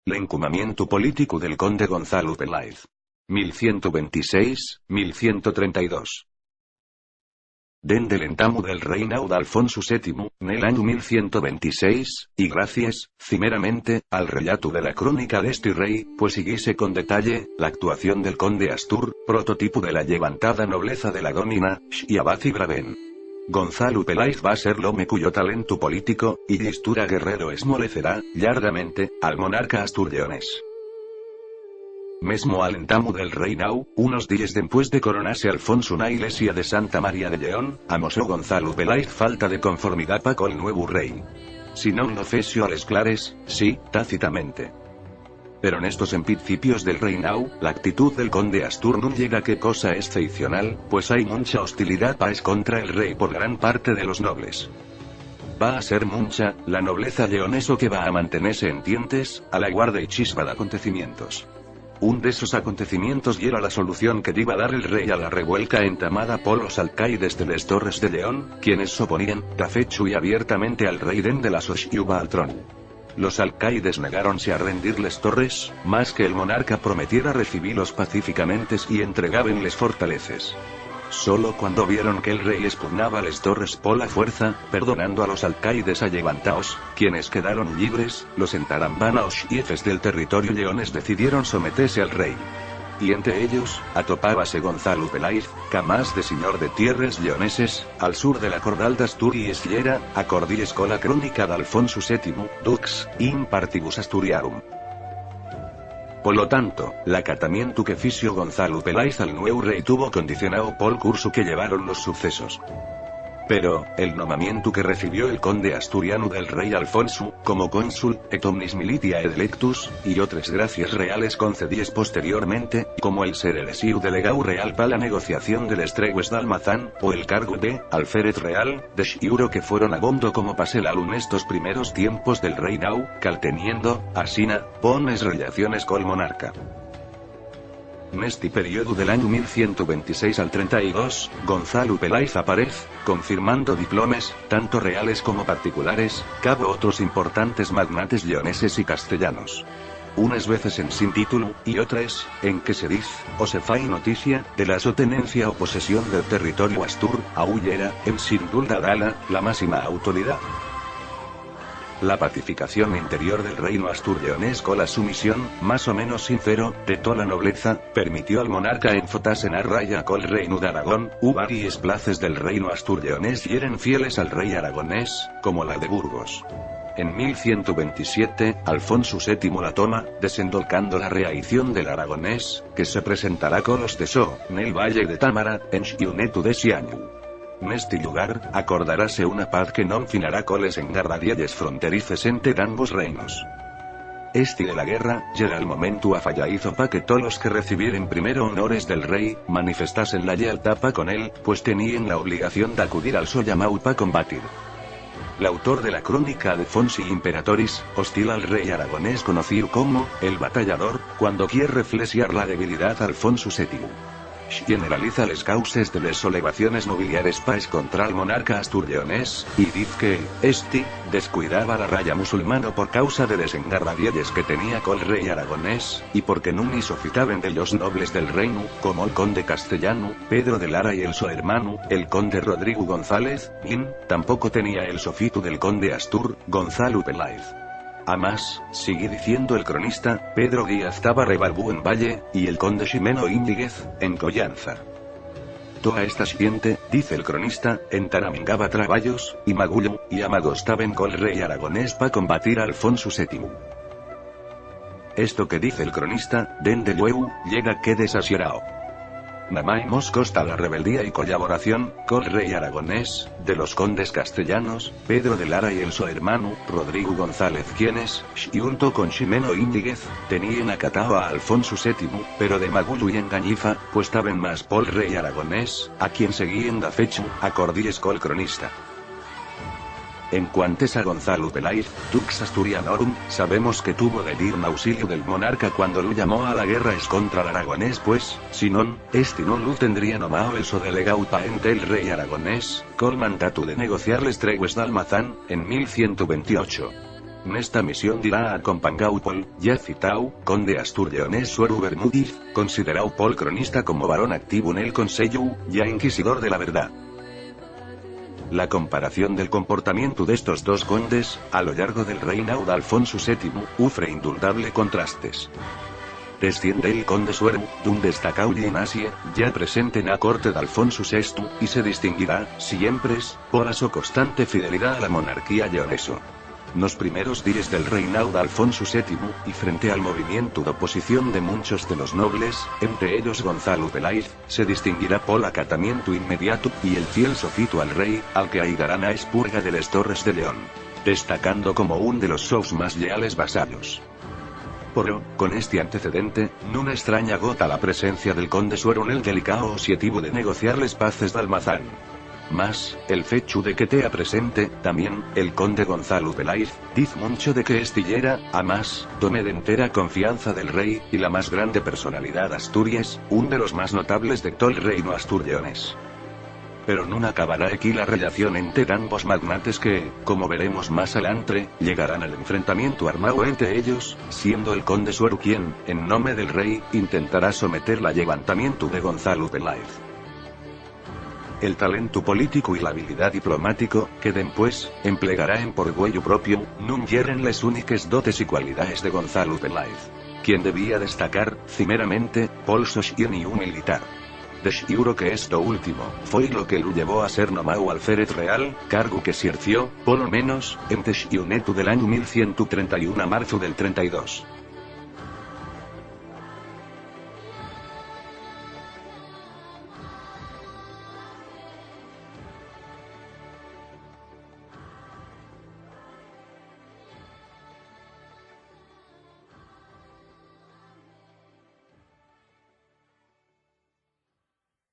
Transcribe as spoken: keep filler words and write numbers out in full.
L'encumamientu políticu del conde Gonzalo Peláez. Mil ciento veintiséis, mil ciento treinta y dos. Dende l'entamu del reináu d'Alfonsu sétimu, nel añu mil ciento veintiséis, y gracies, cimeramente, al relatu de la crónica d'esti rei, pues siguise con detalle, l'actuación del conde Astur, prototipu de la llevantada nobleza de la Dómina, Xi Abaci Bravén. Gonzalo Peláez va ser l'home cuyo talentu político, y llistura guerrero esmolecerá, llargamente, al monarca astur-lleonés. Mesmo al entamu del reináu, unos díes dempués de coronase Alfonsu na ilesia de Santa María de Lleón, amosó Gonzalo Peláez falta de conformidá pa col nuevu rei. Si non lo fexo a les clares, sí, tácitamente. Pero nestos empincipios del reináu, l'actitú del conde Astur nun ye daqué cosa esceicional, pues hai muncha hostilidá pa escontra el rei por gran parte de los nobles. Va a ser muncha, la nobleza lleoneso que va a mantenese en tientes, a la guarda y chispa d'acontecimientos. Un d'esos acontecimientos yera la solución que diba dar el rei a la revuelca entamada polos alcaides de les Torres de Lleón, quienes s'oponíen, dafechu y abiertamente, al rei dende la so xiuga al tronu. Los alcaides negáronse a rendir les torres, más que el monarca prometiera recibilos pacíficamente si entregaben les fortaleces. Solo cuando vieron que'l rei espugnaba les torres pola fuerza, perdonando a los alcaides allevantaos, quienes quedaron llibres, los entarambanaos xefes del territoriu lleonés decidieron sometese al rei. Y ente ellos, atopábase Gonzalo Peláez, qu'amás de siñor de tierres lleoneses, al sur de la Cordal d'Asturies yera, acordíes cola crónica d'Alfonsu sétimu, dux in partibus Asturiarum. Polo tanto, l'acatamientu que fixo Gonzalo Peláez al nuevu rei tuvo condicionao pol cursu que llevaron los sucesos. Pero, el nomamientu que recibió el conde asturianu del rei Alfonsu, como cónsul, et omnis militia ed electus, y otres gracies reales concedíes posteriormente, como el ser elexíu delegáu real pa la negociación de les tregues d'Almazán, o el cargu de alférez real, de xuru que fueron abondo como pa selalu nestos primeros tiempos del reináu, calteniendo, asina, bones rellaciones col monarca. Nesti periodu del añu mil ciento veintiséis al treinta y dos, Gonzalo Peláez aparez, confirmando diplomes, tanto reales como particulares, cabo otros importantes magnates lleoneses y castellanos. Unes veces ensin títulu, y otres, en que se diz, o se fai noticia, de la so tenencia o posesión del territoriu astur, auyera, ensin dulda dala, la máxima autoridá. La pacificación interior del reinu astur-lleonés cola sumisión, más o menos sincero, de tola nobleza, permitió al monarca enfotase na raya col reinu d'Aragón, u varies places del reinu astur-lleonés yeren fieles al rei aragonés, como la de Burgos. En mil ciento veintisiete, Alfonsu sétimu la toma, desendolcando la reaición del aragonés, que se presentará colos de so, nel valle de Támara, en xiunetu d'esi añu. Nesti llugar, acordaráse una paz que non finará coles engarradielles fronterices ente dambos reinos. Esti de la guerra, yera'l momentu afayaizo pa que tolos que recibieren primero honores del rei, manifestasen la llealtá pa con él, pues teníen la obligación d'acudir al so llamáu pa combatir. L'autor de la crónica de Fonsi Imperatoris, hostil al rei aragonés conocíu como, el Batallador, cuando quier reflesiar la debilidá d'Alfonsu sétimu. Generaliza les causes de les solevaciones nobiliares pa escontral monarca astur-lleonés, y diz que, esti, descuidaba la raya musulmano por causa de les engarradielles que tenía col rei aragonés, y porque nun-y sofitaben dellos nobles del reinu, como'l conde castellanu, Pedro de Lara y el so hermanu, el conde Rodrigu González, quien, tampoco tenía el sofitu del conde astur, Gonzalo Peláez. Amás, sigui diciendo'l cronista, Pedro Díaz taba rebalbú en Valle, y el conde Ximeno Íñiguez, en Coyanza. Toa esta xente, diz el cronista, entaramengaba trabayos, y magullo, y amagos taben col rei aragonés pa combatir a Alfonsu sétimu. Esto que diz el cronista, dende llueu, ye daqué d'esaxerao. Namái mos costa la rebeldía y collaboración, col rei aragonés, de los condes castellanos, Pedro de Lara y el so hermanu, Rodrigu González, quienes, xunto con Ximeno Íñiguez, teníen acatao a Alfonsu sétimu, pero de magullu y engañifa, pues taben más pol rei aragonés, a quien seguíen dafechu, acordíes col cronista. En cuantes a Gonzalo Peláez, Dux Asturianorum, sabemos que tuvo de dir n'auxiliu del monarca cuando lu llamó a la guerra escontra'l aragonés, pues, si non, esti nun lu tendría nomao el so delegáu pa ente'l rei aragonés, col mandatu de negociar les tregues d'Almazán, en mil ciento veintiocho. Nesta misión dirá acompañáu pol, ya citáu, conde astur-lleonés Sueru Bermúdiz, consideráu pol cronista como varón activu nel Conseyu, ya inquisidor de la verdá. La comparación del comportamientu d'estos dos condes, a lo llargo del reináu d'Alfonsu séptimu, ufre indudable contrastes. Desciende el conde Sueru, d'un destacáu llinaxe, ya presente na corte d'Alfonsu sestu, y se distinguirá, siempres, pola so constante fidelidá a la monarquía lleonesa. Nos primeros díes del reináu d'Alfonsu séptimu, y frente al movimientu d'oposición de munchos de los nobles, ente ellos Gonzalo Peláez, se distinguirá pol acatamientu inmediatu y el fiel sofitu al rei, al que aidará na espurga de les Torres de Lleón, destacando como un de los sos más lleales vasallos. Poro, con esti antecedente, nun estraña gota la presencia del conde Sueru nel delicao oxetivu de negociar les paces d'Almazán. Mas, el fechu de que tea presente, tamién, el conde Gonzalo Peláez, diz muncho de que esti yera, amás, d'home d'entera confianza del rei, y la más grande personalidá d'Asturies, un de los más notables de tol reinu astur-lleonés. Pero nun acabará equí la rellación ente dambos magnates que, como veremos más alantre, llegarán al enfrentamientu armáu ente ellos, siendo el conde Sueru quien, en nome del rei, intentará someter l'allevantamientu de Gonzalo Peláez. El talentu políticu y l'habilidá diplomático, que dempués, emplegará en porgüeyu propiu, nun yeren les úniques dotes y cualidaes de Gonzalo Peláez, quien debía destacar, cimeramente, pol so xeniu militar. De xiguro que esto último, foi lo que lu llevó a ser nomáu alférez real, cargu que xerció, polo menos, ente xiunetu del añu mil cientu trenta y un a marzu del trenta y dos.